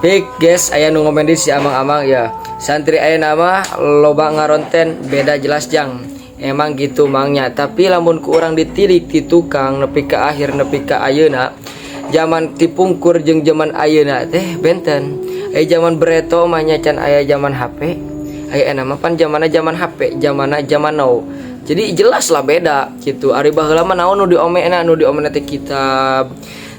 Pik guys, aya nu ngomen di si amang-amang ya. Santri aya nama loba ngaronten, beda jelas jang. Emang gitu mangnya, tapi lamun ku urang ditilik ti tukang nepi ka akhir nepi ka ayeuna, zaman tipungkur jeung zaman ayeuna teh benten. Aya zaman bareto mah nya can aya zaman HP. Aya mah pan zamanna zaman HP, zamanna zaman now. Jadi jelas lah beda gitu. Ari baheula mah naon nu diomena? Nu diomena teh kitab,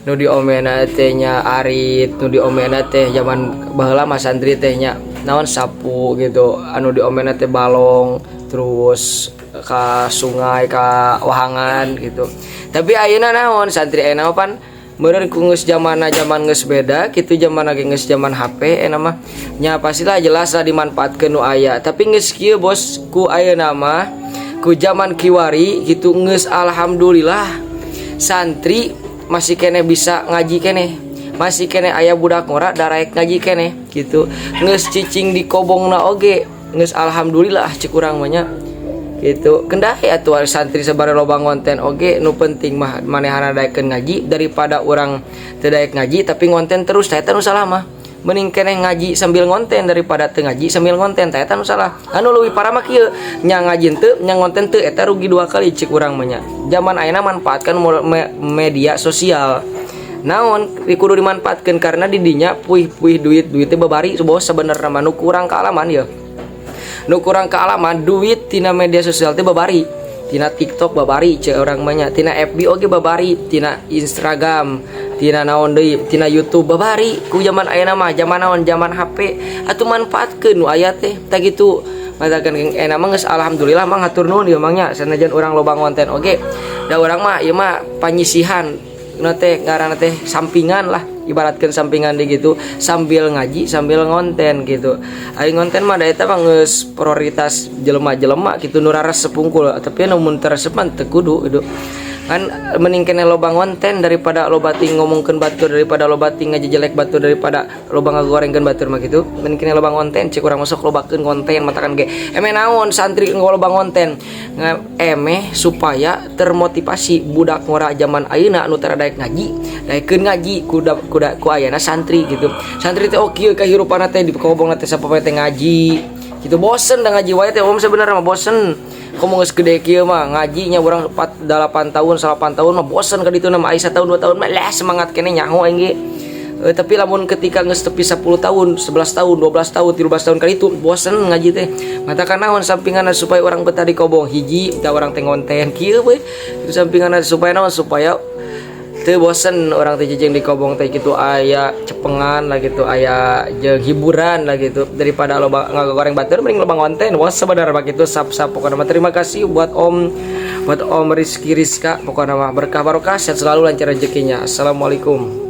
nu diomena teh nya arit, nu diomena teh zaman baheula mah santri teh nya naon, sapu gitu, anu diomena teh balong, terus ka sungai, ka wahangan gitu. Tapi ayeuna naon santri ayeuna mah pan meureun ku geus zamanna zaman geus beda kitu, zaman lagi geus zaman HP ayeuna mah nya, pastilah jelas lah dimanfaatkeun nu aya. Tapi geus kieu bos, ku ayeuna mah, ku zaman kiwari gitu, geus alhamdulillah santri masih keneh bisa ngaji keneh, masih keneh aya budak ngora daraek ngaji keneh gitu. Geus cicing di kobongna oge geus alhamdulillah cek urang mah nya gitu. Kendai atuh santri sabari loba ngonten oge, nu penting mah manehana daekeun ngaji, daripada urang teu daek ngaji tapi ngonten terus. Tah, eta nu salah mah. Mending keneh ngaji sambil ngonten daripada teu ngaji sambil ngonten. Tah, eta nu salah. Anu leuwih parah mah kieu nya, ngaji teu nya ngonten teu, eta rugi dua kali cek urang mah nya. Zaman ayeuna manfaatkan media sosial. Naon kudu dimanfaatkan? Karena di dinya puih-puih duit, duitnya babari bos. Sebenarnya mah nu kurang kealaman ya, nu kurang kealaman, duit tina media sosial teh babari, tina TikTok babari cek urang mah nya, tina FB oge babari, tina Instagram, tina naon deui, tina YouTube babari ku zaman ayeuna mah. Zaman naon? Zaman HP atuh, manfaatkeun nu aya teh. Tah gitu matakan enak mah. Geus alhamdulillah mah, hatur nuhun ieu mah nya, sanajan urang loba ngonten oge, da urang mah ieu mah panyisihan na teh, ngaranna teh sampingan lah, ibaratkan sampingan di gitu, sambil ngaji sambil ngonten gitu. Ari ngonten mah da eta mah geus prioritas jelema-jelema gitu, nu raresep pungkul. Tapi nu mun teu resep mah teu kudu gitu kan. Mending keneh loba ngonten daripada loba ting ngomongkeun batur, daripada loba ting ngajejelek batur, daripada loba ngagorengkeun batur mah gitu. Mending keneh loba ngonten cek urang, masuk lobakeun konten. Matakan ge emeh naon santri loba ngonten? Emeh supaya termotivasi budak ngora zaman ayeuna anu tara daek ngaji, daekeun ngaji kuda kuda ku ayana santri gitu. Santri teh oh kieu kahirupanna teh, di kobongna teh sapopoe teh ngaji gitu. Bosen dah ngaji wae teh om, sebenarnya mah bosen. Komo geus gede kieu mah ngajinya urang 4 8 tahun, 8 tahun mah bosen ka ditu mah. Ai tahun 2 tahun mah lah semangat keneh, nyaho aing ge. Tapi lamun ketika geus tepi 10 tahun, 11 tahun, 12 tahun, 13 tahun kali itu bosen ngaji teh. Matakan naon sampingan supaya orang betah di kobong? Hiji, kita orang teh ngonten kieu we. Itu sampingan supaya naon? Supaya teu bosen orang teh cicing di kobong teh gitu, aya cepengan lah gitu, aya jeung hiburan lah gitu. Daripada loba ngagoreng batur, mending loba ngonten wah sebenarnya mah gitu. Sap sap pokoknya mah. Terima kasih buat Om Rizky Rizka, pokoknya mah berkah barokah, sehat selalu, lancar rezekinya. Assalamualaikum.